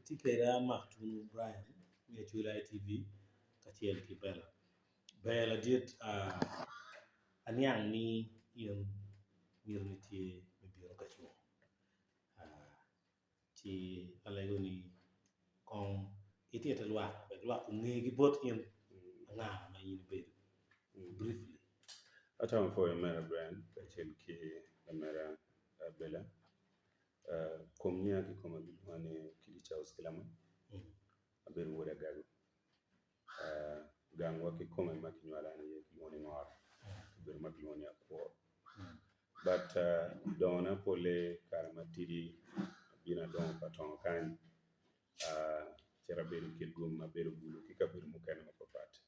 Itye kweda Maktunu Brian me Acholi ITV kacel ki Bella. Ber ladit aniang ni in mitini tye me bino ka cung ci alego ni kong itit ki lwak wek lwak onge ki bot in anga ma in ibedo briefly. Atamo pwoyo omera Brian kacel ki lamera Bella Kom nyinga kikome gilwonga ni Okidi Charles Kilama, abedo wod Agago. Gangwa kikome ma kinywala an iye kilwongo ni Ngor, kabedo ma kilwongo ni Akwor. But dongona pole kare matidi abino adongo pa tongo kany acito abedo i Kitgum abedo Gulu ki kabedo mukene mapapat.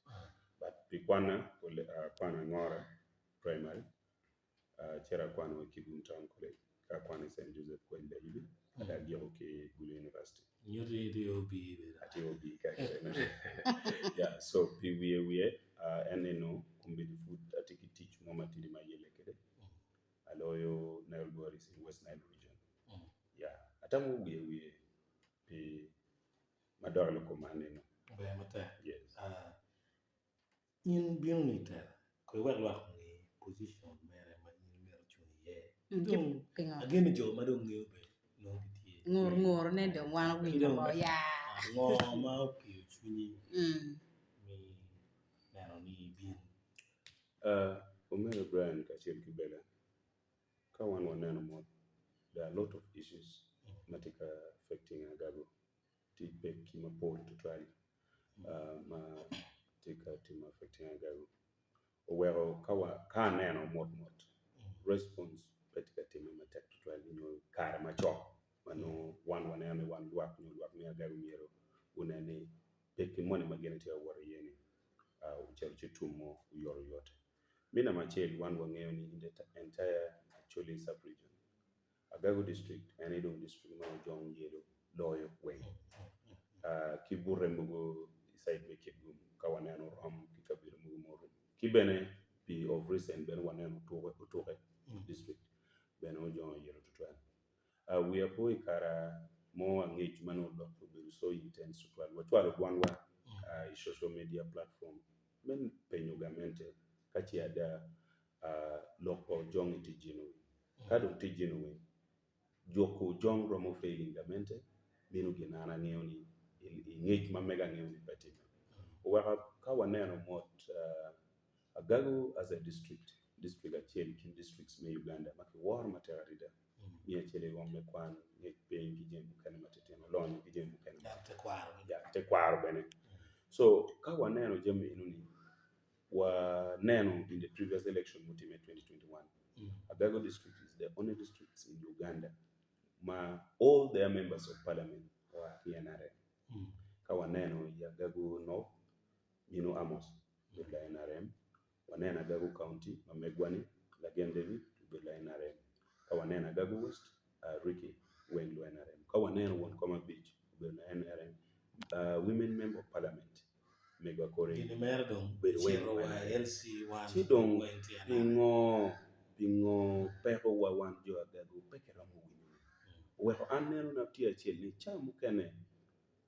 But pi kwanna pole akwano i Ngora primary Acito akwano i Kitgum Town College ka akwano i Cent Joseph College Layibi ka dong agiko ki Gulu University. Nyuto ni itye OB bene. Atye OB kekene. Yeah, so pi wiye wiye en eno kombeddi pud atye ki tic mo matidi ma ayelle kwede. Aloyo Nile Breweries in West Nile Region. Yeah, atamo wiye wiye pi madok i lok kom man eno. Ber matek. Yes. In bino ni tela kong iwek lwak onge position mere ma in myero icung iye ki dong ageno jo ma dong ngeyo bene nongo gitye Ngur ngur ne dong wan owinyo woko ya. Ngo ma opiyo cwinyi me neno ni ibin? Omego Brian kacel ki Bella ka wan waneno mot there are lot of issues ma tye ka affecting Agago tye pekki mapol tutwal ma tye ka timo affecting Agago oweko ka aneno mot mot response pe tye ka timme matek tutwal nyo kare macok ma nongo wan waneno ni wan lwak nyo lwak me Agago myero gunen ni pekki moni ma gin gitye ka wot iye ni ocito ci otumo oyotoyot. Me namba acel wan wangeyo ni in the entire Acholi sub region Agago district en aye dong district ma ojong yelo loyo weng ki bute mogo i cide me Kitgum ka waneno rom ki kabedo mogo ma orumo ki bene pi of recent bene waneno Otuke district bene ojongo yelo tutwal. Wiya po i kare mo angec ma nongo lok obedo so intense tutwal wacwalo dwanwa i social media platform me penyo gamente ka ce ada lok pa ojong tye genuine. Ka dong tye genuine, juko ojong romo failing gamente meno gin an angeyo ni i ngec ma mega angeyo ni pe timme. Oweko ka waneno mot Agago as a district, district acel i kin districts me Uganda ma kiworo matek adada me acel i rwom me kwan, ngec piny ki jami mukene matitino, lonyo ki jami mukene tekwaro bene. So ka waneno jami enoni Waneno in the previous election mutimme 2021, Agago district is the only district in Uganda ma all their members of parliament oa ki NRM. Ka waneno i Agago North, Mino Amos obedo la NRM, waneno Agago County ma megwa ni Lagen David obedo la NRM, ka waneno Agago West, Ricky weng lu NRM, ka waneno won kom abic obedo la NRM, women member of parliament mego akore Gini mere dong bedo weng cito wa i LC1 ci dong weng tye anaka. pingo pingo peko wa wan jo Agago pe kiromo winyo oweko an neno na tye acel ni ca mukene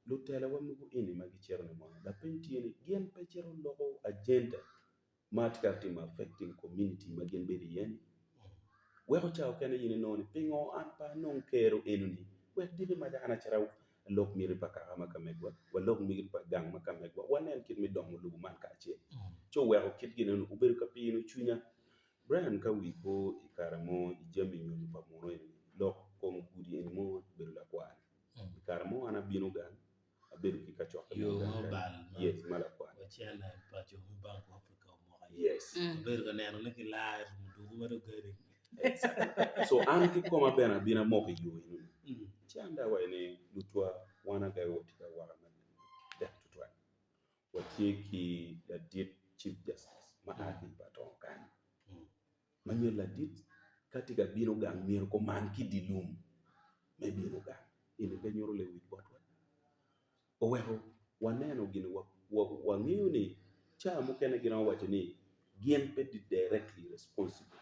lutela wa mogo eni ma gicito ni mono lapeny tye ni gin pe cito loko agenda ma tye ka timo affecting community ma gin bedo iye ni weko ca okene in inongo ni pingo an pe anong kero eno ni wek diki maca an acit alok miti pa kaka ma ka megwa walok miti pa gang ma ka megwa wanen kit me dongo lobo man kacel ci oweko kit gin eno obedo ka pino cwinya Brian ka wi po i kare mo i jami nyonyo pa munu eni lok kom gudi eni mo obedo lakwar i kare mo an abino gang abedo ki kacokke Yo mo ma gang kany obal ma yes ma lakwar wacelle pa jo me Bank of Africa omoko iye. yes Abedo ka neno ni kilaro muduku ma dong gadi. Exactly. So an kikoma bene abino amoko i yo enoni. Ci an dong awaco ni lutwa wan agagi watye ki awaka matek tutwal. Watye ki ladit Chief Justice ma a ki i Patongo kany. Ma nyo ladit ka tye ka bino gang myero kuman ki dye lum me bino gang. Eni pe nyuto lewic botwa. Oweko waneno gin wangeyo ni ca mukene giromo waco ni gin pe directly responsible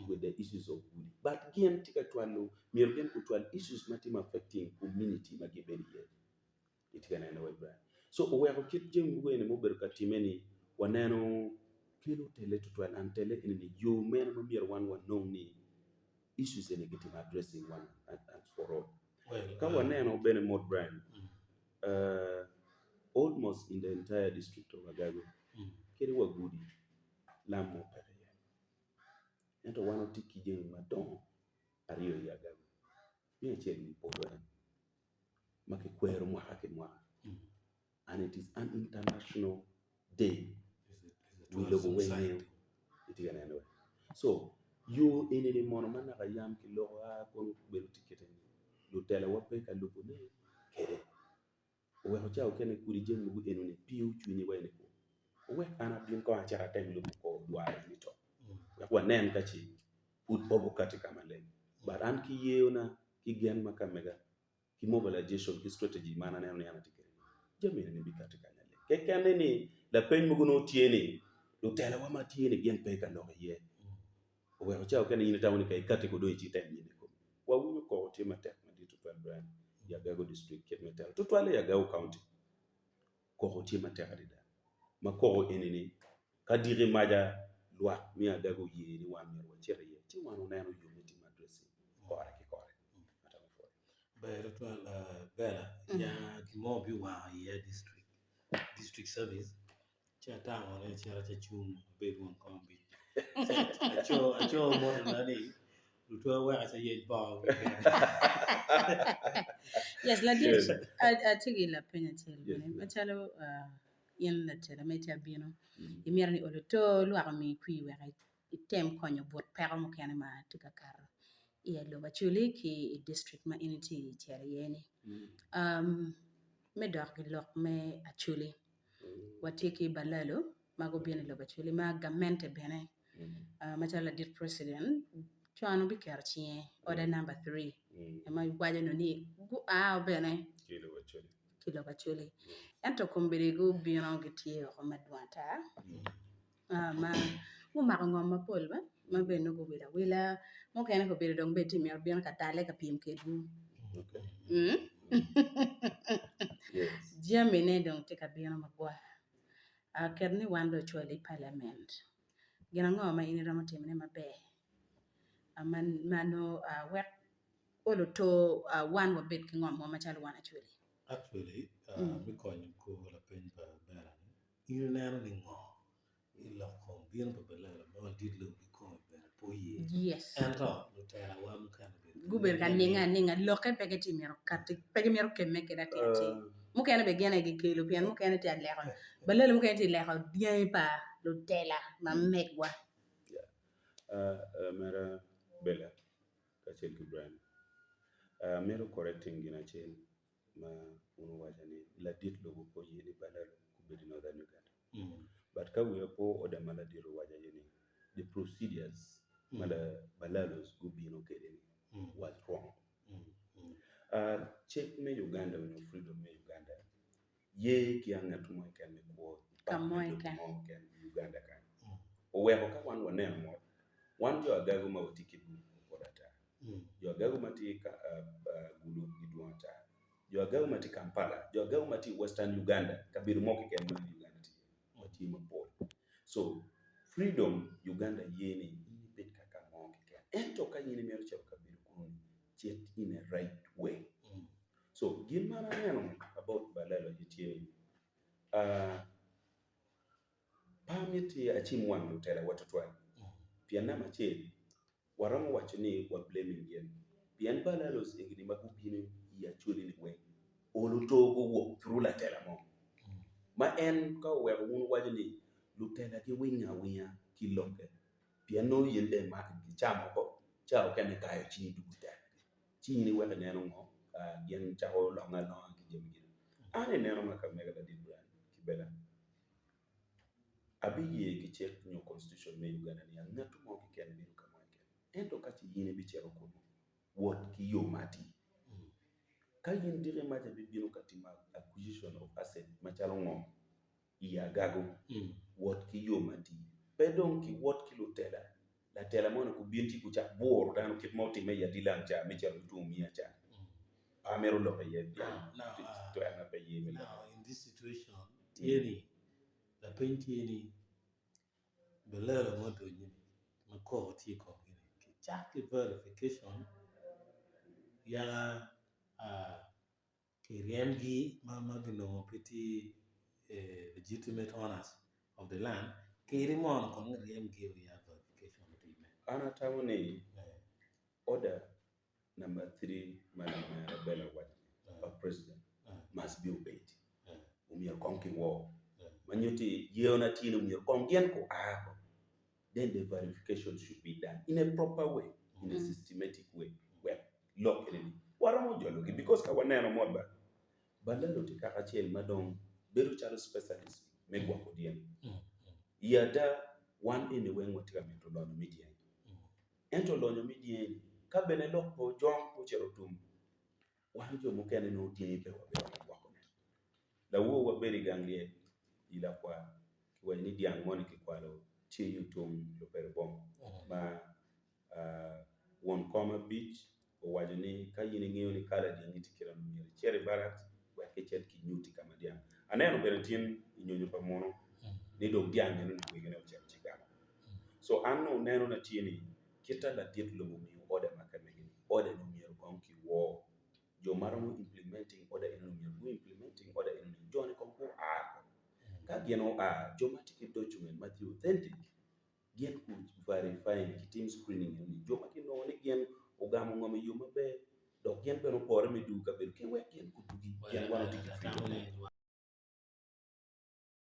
with the issues of gudi but gin tye ka cwalo myero gin gucwal issues ma tye ma affecting community ma gibedo iye. So oweko kit jami mogo eni ma obedo ka timme ni waneno kelo tele tutwal and tele eni ni yo mene ma myero wan wanong ni issues eni kitimo addressing one and for all. Ka waneno bene mot Brian, almost in the entire district of Agago kadi wa gudi lam mo peke iye ento wan watye ki jami madongo aryo i Agago me acel wi polo en ma kikwero mwaka ki mwaka and it is an international day wi lobo weng ngeyo itye ka neno so yo eni-ni mono ma naka yam kiloko aa kono obedo tye kite ni lutelawa pe ka lubone kwede oweko cawa mukene kodi jami mogo eni piyo cwinyi wa i kwo owek an abin kong acit atem lubo kor dwar eni to wek wanen ka ce pud pe obikati ka maleng but an ki yeyona ki gen ma ka mega ki mobilization ki strategy ma an aneno ni an atye kwede jami eni bikati ka maleng kekene ni lapeny mogo nongo tye ni lutelawa ma tye ni gin pe ka lok iye oweko cawa mukene in itamo ni ka ikati ko dong icitem nyime kome wawinyo koko tye matek madit tutwal Brian i Agago district kit me telo tutwalle i Agago county koko tye matek adada ma koko eni ni ka diki maca lwak me Agago oye ni wan myero wacit iye ci wan waneno yo me timo addressing kore ki kore. Ber tutwal Bella ya gin mo biwango iye district district service ci atamo ni acito ci acung abed won kom abic aco motona ni lutwa wek aca yec bongo Yes, ladit, atye ki lapeny acel bene macalo in latela ma itye abino imito ni olo to lwak omi kwir wek item konyo but peko mukene ma tye ka kato i lobo Acholi ki i district ma in itye ka cito iye ni. Me dok i lok me Acholi, watye ki balalo ma gubino i lobo Acholi ma gamente bene macalo ladit president con obiketo cinge order number 3 ma waco ni gua bene ki i lobo Acholi ento kombeddi gubino gitye woko madwong ata ma gumako ngom mapol bene ma bene nongo guwilo awila mukene kobedo dong bene tye myero bino ka tale ka pyem kedwu jamine dong tye ka bino magwar ket ni wan dong ocwali i paliament gin ango ma in iromo timone maber ma nongo wek olo to wan wabed ki ngom mo macalo wan Acholi. Actually me konyo kor lapeny pa Bella ni in ineno ni ngo i lok kom bino pa Bella ma ladit lobo kikome bene pe oye ento lutela wa mukene bene Gubedo ka ninge aninga lokke pe gitye mito kati pe gimito kemme kwede atir atir mukene bene gin aye gikelo pien mukene tye aleko balele mukene tye aleko dyangi pa lutela ma megwa. Mera Bella kacel ki Brian amito correcting gin acel ma wun wuwaco ni ladit lobo pe oye ni balalo obed i Northern Uganda but ka wiya po order ma ladit owaco aye ni the procedures ma balalos gubino kwede ni was wrong. Cik me Uganda nyo freedom me Uganda ye ki angat mo keken me kwo i Ka part mo me lobo keken. mo keken i Uganda kany. Oweko ka wan waneno mot, wan jo agago ma watye ki Gulu opot ata, jo agago ma tye ka Gulu gidwong ata, jo agago ma tye Kampala, jo agago ma tye i Western Uganda, kabedo mo keken ma Uganda tye iye, watye mapol. So, freedom Uganda ye ni in ibed ka ka mo keken, ento ka in imito cito kabedo kunu-ni, cit in a right way. So, gin ma an aneno about Balelo aye tye ni, pe amiti acim wang lutelawa tutwal pien namba acel waromo waco ni wa blaming gin pien Balalos egini ma gubino i Acholi ni weng olo to guwok through latela mo ma en ka oweko wun wuwaco ni lutela giwinyo awinya ki lokke pien nongo in dong imako gicamo oko ca okene ikayo cingi dugo tek ci in iweko ineno ngo gin cako longe alonga ki jamigi. An ineno ma ka mega ladit Brian ki Bella abiye ki cik nyo constitution me Uganda ni angeto mo keken bedo ka mo keken ento ka ce in ibicito kunu wot ki yo ma atir ka in diki maca ibibino ka timo acquisition of asset macalo ngo i agago wot ki yo matir pe dong ki wot ki lutela latela moni kubin ci gucak buro dano kit ma otimme i Adilang ca me cito ki tung Omiya ca pe amito lok iye pien twerona pe ye me lok iye. this situation tye ni lapeny tye ni Belelo ma odonyo ni ma koko tye i komgi ni kicak ki verification yaka kiryemgi ma ginongo pe tye legitimate owners of the land kadi mono kong kiryemgi ya verification otimme. An atamo ni order number 3 ma lamera Bella owaco ni pa president must be obeyed. Omyero kong kiwor. Ma nyutti yeo na tye ni omyero kong gin gua ko then the verification should be done in a proper way, in a systematic way wek lok eni ni waromo jologi because ka waneno mot ba Balalo tye kaka acel ma dong bedo calo specialist me gwoko dyang. I ada wan eni weng watye ka mito lonyo me dyang. Ento lonyo me dyangi-ni, ka bene lok pa ojong ocito otum, wan jo mukene nongo dyangi pe wabedo ka gwokone. Lawor wabedo i gang lyel i lakwar, kiwaco ni dyang moni kikwalo tye yo tung lupere bong ma won kom abic owaco ni ka in ingeyo ni kala dyangi tye kite ni myero icit i barak wek kicit kinyutti ka ma dyang. Aneno bene tin i nyonyo pa munu ni dong dyang eno ni wegine ocito ci gamo. So an nongo neno na tye ni kita ladit lobo omiyo order ma ka mege ni order ni myero kong ki wor jo ma romo implementing order eno ni myero gu implementing order eno ni jo ni kong gua ka gin oa jo ma tye ki document ma tye authentic gin gu verifying ki tim screening eno ni jo ma kinongo ni gin ogamo ngom i yo maber dok gin bene opore me dwogo i kabedo ki wek gin gudugi pien wan watye ki freedom.